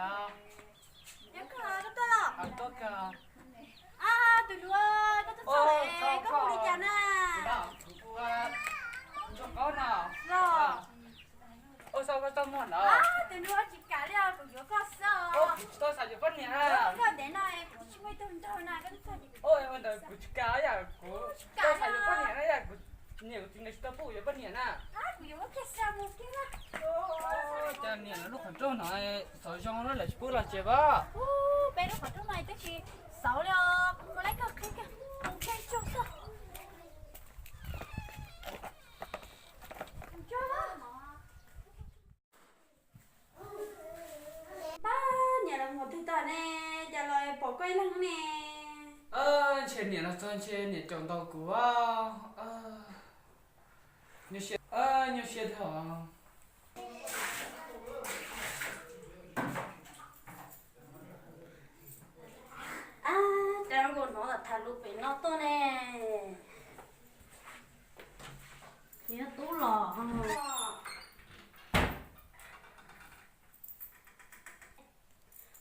Yog koj, koj tuaj los? Ab, tus hluas, koj tuaj txog lawm, koj hu li cas na? Los. Ua, tus hluas, tsis kam li os, kuv yuav koj xwb os. Kuv tsis tau xav yuav poj niam na. Koj ntev no kuv tsis muaj ib tug nraug na, koj tuaj txog. Ua ntawd kuv tsis kam yam, kuv tsis tau xav yuav poj niam na yam, kuv niam kuv txiv nkawd tsis tau pub kuv yuav poj niam na. Kuv yuav ua kiag xwb, mus kiag na. Cas niam lawv lub qhov rooj no xov zoo lawm, lawv tsis pub los tsev as. Peb lub qhov rooj no twb tsis xauv li os, kuv mus laij koj qhib kiag, mus kiag tsuag xwb. Pab, niam los mus twg tag ne, cas los pom koj ib leeg ne? Ntshe niam los txog ntshe niam caum ntaus kuv. Nyuaj siab dhau. Ab, cas zoo nkaus hnov tham lus pem no tuaj ne. Nws yog tub los?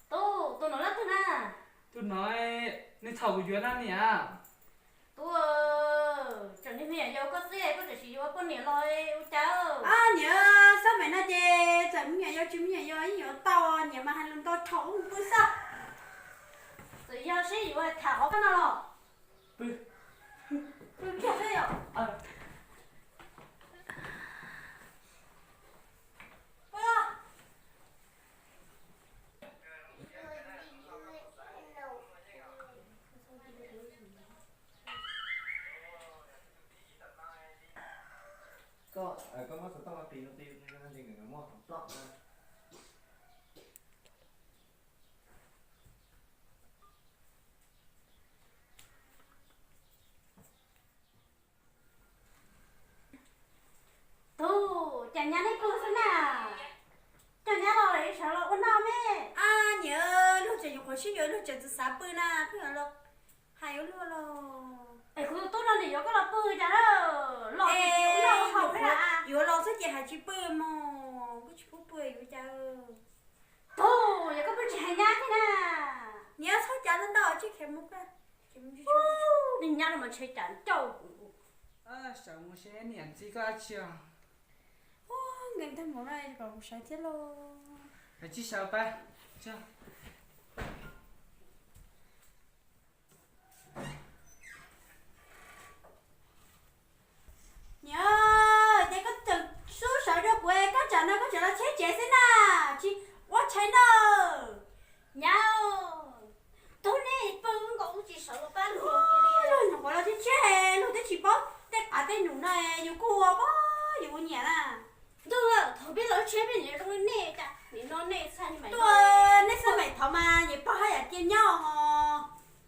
Tub, tus no leej twg na? Tus no, nws txhaum kuv yuav na niam. Tub, tseem niag me nyuam yaus koj xwb koj tseem yuav poj niam los ua cas? Niam, xab maim no ces txawm me nyuam yaus tsis me nyuam yaus yeej yuav tau, niam mas hais lus ntau dhau ub pw xwb. Txawm yog seb yuav tham qhov koj no los. Pw kiag xwb yom. Koj, koj muab xov tooj ua plis no, muab hov ploj na. Tub, cas nyab nej pw xwb na? Coj nyab los lawm sawv los ua noj me. Ab, niam, luag tseem nyuam qhuav sib yuav luag tseem txawv xav pw na, pheej los hais ua luaj los. Es kuv tus tub no nws yuav koj los pw cas na? Los ces ua noj ua haus thiab. Yuav los xwb ces hais tsis pw mog, koj tsis pub pw yuav cas. Tub, yog koj pw tsis hais nyab thiab na. Niam, txhob cav ntau ntau, tsij khiav mus. Niag nyab no mas ntshe cas ncauj. Sawv mus seb niam ntxi koj dab tsi os. Nkees tag npaum no kom kuv sawv thiab lauj. Tsij sawv pab. Niam, ces koj tseem xub sawv rau kuv, koj tsam no koj tseem los cheb tsev xwb na, tsis ua tshais noj. Nyab, tub nej pw nkaus tsis sawv los pab luag li. Luag nyuam qhuav los cheb cheb, luag twb tsis paub tej qav tej num no, yus kuj ua pab yus ua niam na. Ntuj, thaum peb los tsheb peb niam zoo li nej cas nim no nej txhaj li mas. Tuaj nej xab maim thov mas niam pog haj yam cia nyob os.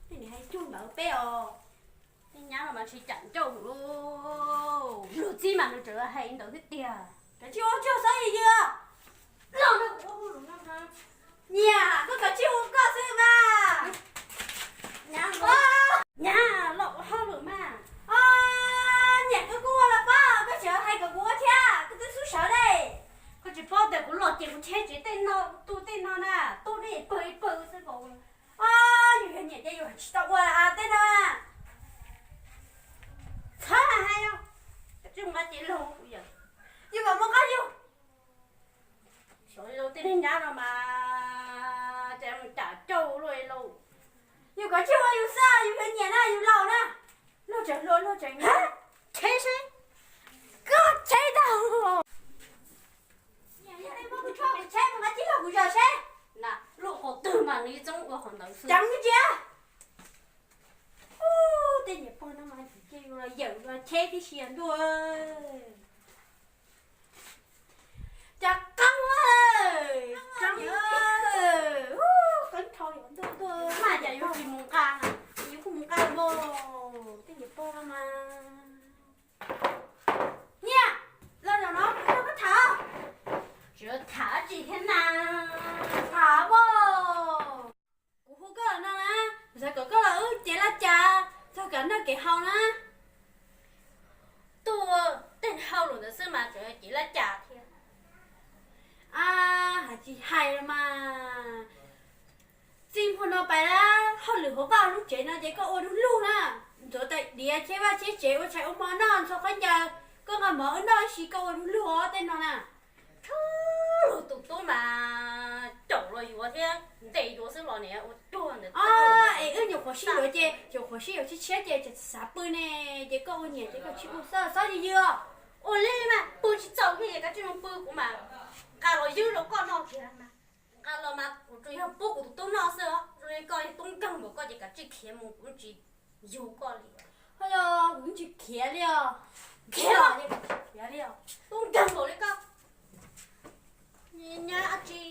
Nej niam hais cuag ntawd peb os. Tej nyab no mas ntshe cas ncauj lus, luag txib mas nws tseem hais ntawd thiab tiag. Koj tsis ua tsuag xwb yws. Los no kuv ua hauj lwm no. Niam, koj koj tsis ua koj xwb mas. Nyab, los ua hauj lwm mas. Niam, koj kuj ua los pab, koj tseem hais kom kuv ua thiab, koj twb xub sawv li. Koj tsis paub tias kuv los ces kuv cheb tsev tej no, tu tej no na, tu nej pw pw xwb ko. Yus yog niam ces yus tsis tau ua tej no. Txhob hais os, koj tsis mus nqa cev laug yom. Yus kom mus nqa yus. Xyov yus tej neeg nyab no mas cas mus cam cauj luaj li lauj. Yus kom tsis ua yus xwb, yus yog niam na, yus laus na. Luag tseem hluas luag tseem nyiam. Cheb seb. Koj cheb tau. Yog li muab kuv tshuaj kuv cheb mus nqa tib lo kuv zos seb. Na, luaj qhov twg mas nws txob ua qhov ntawd xwb. Ceev cia. Tej niam pog no mas cia yus los yawm los cheb tib si ntuj. Cas qab, qab, qab dhau yom ntuj ntuj. Mas cas yus tsis mus nqa na, yus kuj mus nqa los. Tej niam pog no mas. Niam, los zaum no kuv coj koj tham. Tsis tham dab tsi thiab na. Tham mas. Kuv hu koj los no na, kuv xav kom koj los wb cev laj cas, txog kev noj kev haus na. Tsis hais los mas, txij hmo no pais na, hauj lwm hauv vaj lub tsev no ces koj ua du lug na. Ntxuav tais diav, cheb vaj cheb tsev, ua tshais ua hmo noj, ntxhua khaub ncaws, koj nqa mov wb noj ib si, koj ua du lug os tej no na. Thaum tus tub mas caum los yuav thiab ntes yuav xwb los niam ua cuag ntawd. Es wb nyuam qhuav sib yuav ces, nyuam qhuav sib yuav tshiab tshiab ces tseem xav pw ne, ces koj ua niam ces koj tsis ua xwb, txhob ywg ywg os. Ua li mas pw tsis txaus kiag ces kav tsij mus pw, kuv mas nqa los ywb rau koj noj kiag mas. Nqa los mas kuv tsuas yog pub kuv tus tub noj xwb os, zoo li koj yog tub nkeeg npaum koj ces kav tsij khiav mus, kuv tsis yug koj li. Hos yog kuv tsis khiav li os. Khiav los, khiav li os. Tub nkeeg npaum li koj, nyab dab tsi?